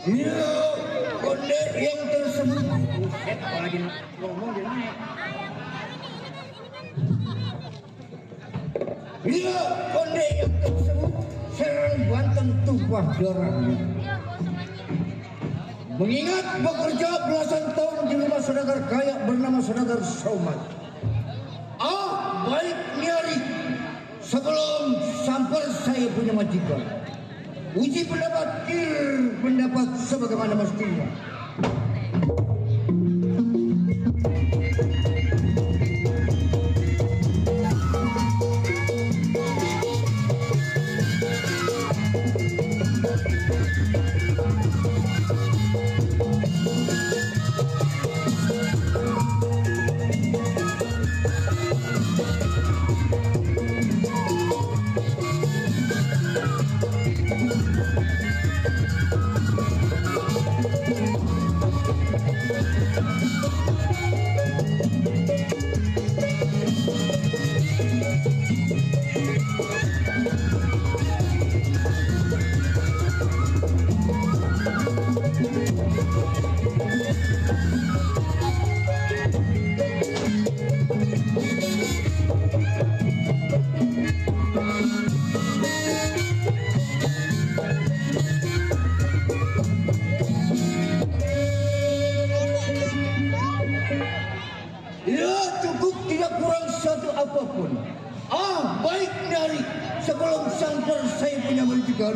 Iya, konde yang tersebut. Apalagi ngomong dia naik. Iya, konde yang tersebut serang Banten tumpah darahnya. Mengingat bekerja belasan tahun di rumah saudagar kaya bernama saudagar Somad. Baik nyari sebelum sampai saya punya majikan. Uji pendapat pendapat sebagaimana mestinya. Apapun baik dari sebelum sampai saya punya majikan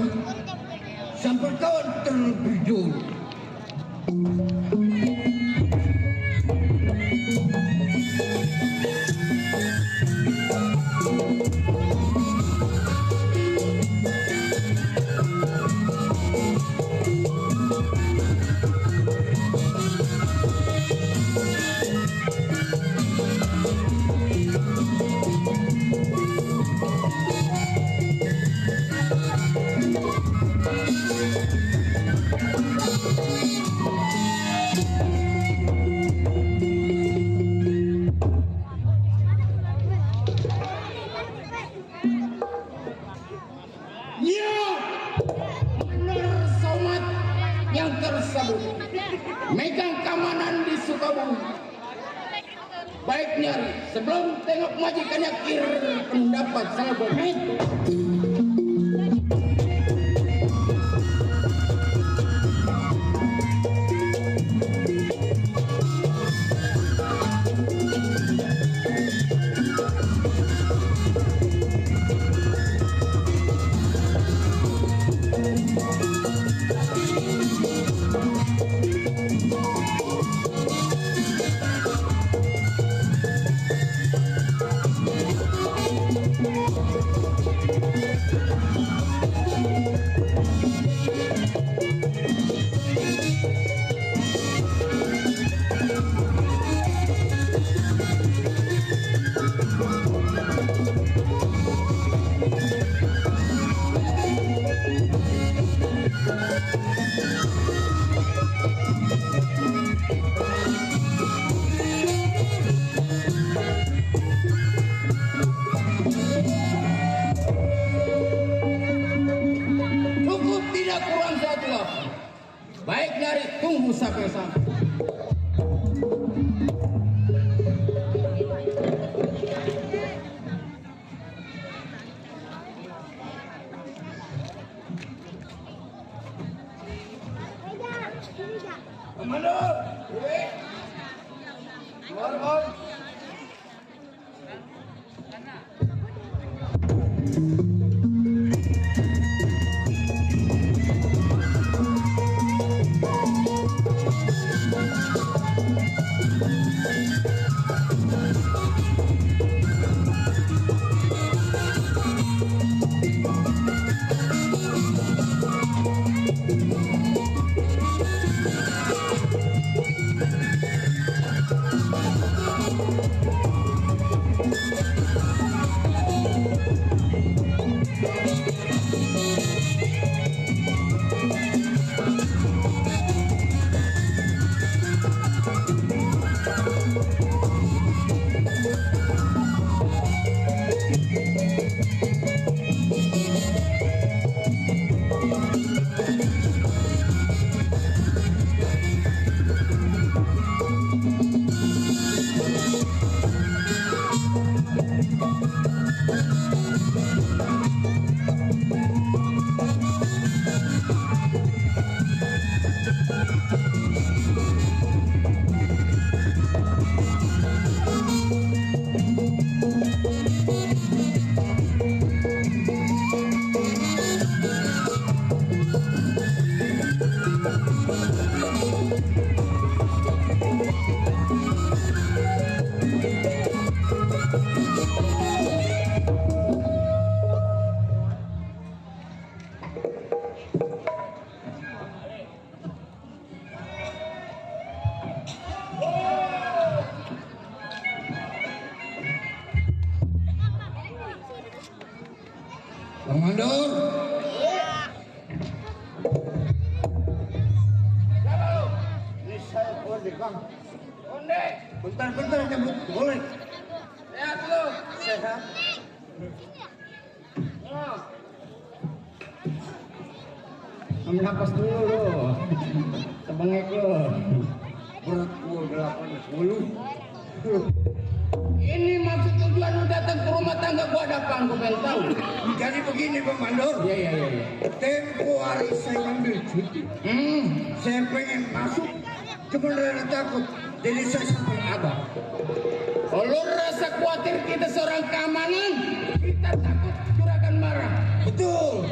sampai kawan terlebih dulu. Yang tersebut megang keamanan di Sukabumi. Baik nyari sebelum tengok majikannya pendapat saya begitu. Baik dari tunggu sampai sampai. Komando. Keluar, Bang. Bang Mandor. Ini saya Onde, Kang. Onde, Bentar-bentar nyambut boleh. sehat lu. Sehat. Oh, Ambil napas dulu lo. Tebengek lo. Berat gua 80. ini maksud tujuan lu datang ke rumah tangga gua ada apaan gua pengen tahu. Jadi begini Bang Mandor. Iya. Tempo hari saya ambil cuti. Saya pengen masuk, cuma rada takut. Jadi saya sampai abang. Kalau rasa khawatir kita seorang keamanan, kita takut juragan marah. Betul.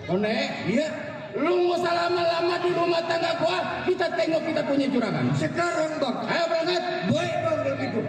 Onde, Iya. lu nggak usah lama-lama di rumah tangga gua, kita tengok kita punya juragan. Sekarang Bang. Ayo berangkat. Baik Bang begitu.